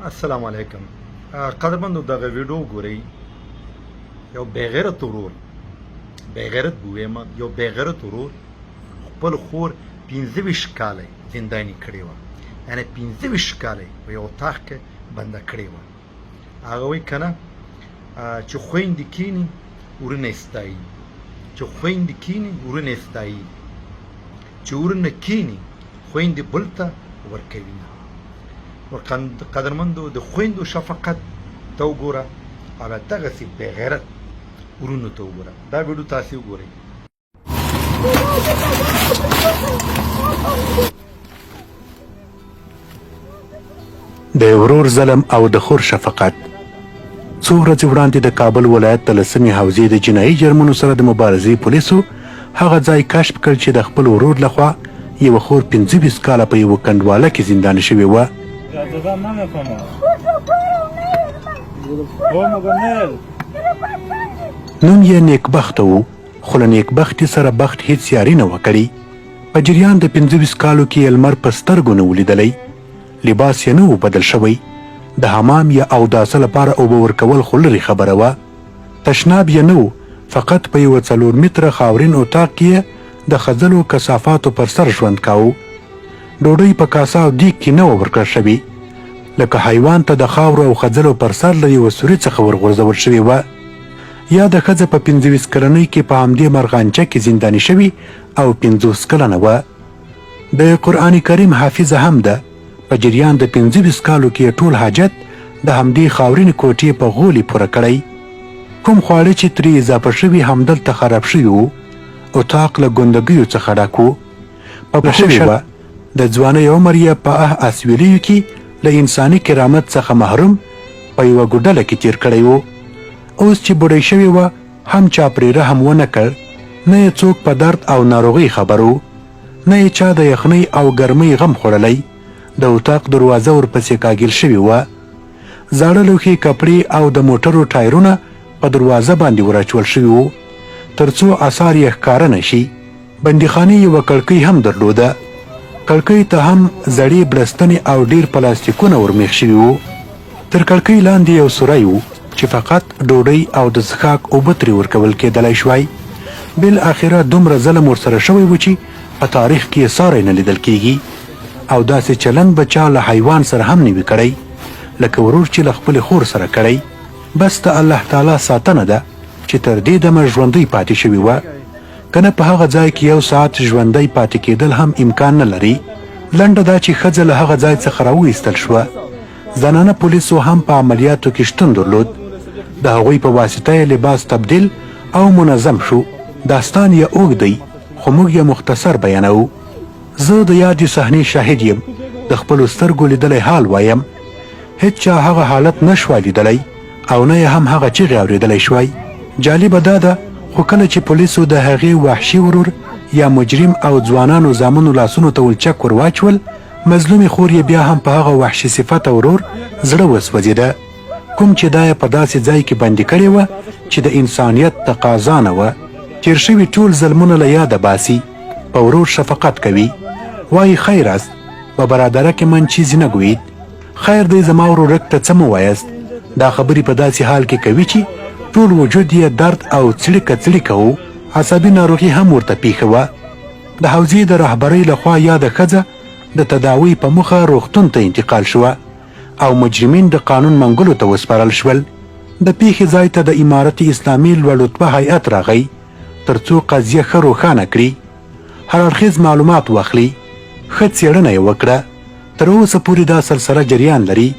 السلام علیکم قدرمندو، دغه ویډیو ګورئ. یو بېغیرت ورور، بېغیرت به ووایم، یو بېغیرت ورور خپل خور 25 کاله زنداني کړې وه، یعنې 25 کاله په یو اتاق کې بنده کړې وه. هغه وایي که نه چې خویندې کیني ورونه یې ستایي، چې خویندې کیني ورونه یې ستایي، چې ورونه کیني خویندې بل ته ورکوي نه. قدرمندو، د خویندو شفقت ته وګوره او بیا دغسې بېغیرت ورونو ته وګوره. دا ویډیو تاسې وګورئ. د ورور ظلم او د خور شفقت. څو ورځې وړاندې د کابل ولایت د لسمې حوزې د جنایي جرمونو سره د مبارزې پولیسو هغه ځای کشف کړ چې د خپل ورور لخوا یوه خور 25 کاله په یوه کنډواله کې زنداني شوې وه. نوم یې نیکبخته و، خو له نیکبختي سره بخت هیڅ یاري نه وه کړې. په جریان د 25 کالو کې یې لمر په سترګو نه و لیدلی، لباس یې نه و بدل شوی، د حمام یا اوداسه لپاره اوبه ورکول خو لرې خبره وه، تشناب یې نه و، فقط په یوه 4 متره خاورین اتاق کې یې د خځلو کثافاتو پر سر ژوند کاوه. ډوډۍ په کاسه او دیګ کې نه وه ورکړل شوې، لکه حیوان ته د خاورو او خځلو پر سر له یوه سوري څخه ورغورځول شوې وه. یاده ښځه په 25 کلنۍ کې په همدې مرغانچه کې زنداني شوې او 50 کلنه وه. د قرآن کریم حافظه هم ده. په جریان د 25 کالو کې یې ټول حاجت د همدې خاورینې کوټې په غولي پوره کړی. کوم خواړه چې ترې اضافه شوي همدلته خراب شوي وو. اتاق له ګندګیو څخه ډک و. په پښو شوې وه. د ځوانۍ عمر یې په اه اسویلیو کې له انساني کرامت څخه محروم په یوه ګوډله کې تیر کړی و. اوس چې بوډۍ شوې وه هم چا پرې رحم ونه کړ، نه یې څوک په درد او ناروغۍ خبر و، نه یې چا د یخنۍ او ګرمۍ غم خوړلی. د اتاق دروازه ورپسې کاږل شوې وه. زاړه لوښي، کپړې او د موټرو ټایرونه په دروازه باندې وراچول شوي وو، تر څو اثار یې ښکاره نه شي. بندیخانې یوه کړکۍ هم درلوده. کړکۍ ته هم زړې بړستنې او ډېر پلاستیکونه ورمیخ شوي وو. تر کړکۍ لاندې یو سوری و چې فقط ډوډۍ او د څښاک اوبه ترې ورکول کېدلی شوای. بالاخره دومره ظلم ورسره شوی و چې په تاریخ کې یې ساری نه لیدل کېږي او داسې چلند به چا له حیوان سره هم نه وي کړی لکه ورور چې له خپلې خور سره کړی. بس د الله تعالی ساتنه ده چې تر دې دمه ژوندۍ پاتې شوې وه. کنه په هغه ځای کې یو ساعت ژوندی پاتې کېدل هم امکان نه لري. لنډه دا چې ښځه له هغه ځای څخه راوایستل شوه. زنانه پولیسو هم په عملیاتو کې شتون درلود. د هغوی په واسطه یې لباس تبدیل او منظم شو. داستان یې اوږد دی، خو موږ یې مختصر بیانوو. زه د یادې صحنې شاهد یم، د خپلو سترګو لیدلی حال وایم. هیڅ چا هغه حالت نه شوای لیدلی او نه یې هم هغه چیغې اورېدلی شوای. جالبه دا ده خو کله چې پولیسو د هغې وحشي ورور یا مجرم او ځوانانو زامنو لاسونو ته ولچک ور واچول، مظلومې خور یې بیا هم په هغه وحشي صفته ورور زړه وسوځېده، کوم چې دا یې په داسې ځای کې بندي کړې وه چې د انسانیت تقاضا نه وه. تېر شوي ټول ظلمونه له یاده باسي، په ورور شفقت کوي، وایي خیر است به برادرک من چیزی نګوید. خیر دی زما ورورک ته څه مه وایاست. دا خبرې په داسې حال کې کوي چې ټول وجود یې درد او څړیکه څړیکه و. عصبي ناروغي هم ورته پیښه وه. د حوزې د رهبرۍ له خوا یاده ښځه د تداوۍ په موخه روغتون ته انتقال شوه او مجرمین د قانون منګولو ته وسپارل شول. د پیښې ځای ته د امارت اسلامي لوړ رتبه هیئت راغی تر څو قضیه ښه روښانه کړي، هر اړخیز معلومات واخلي. ښه څېړنه یې وکړه. تر اوسه پورې دا سلسله جریان لري.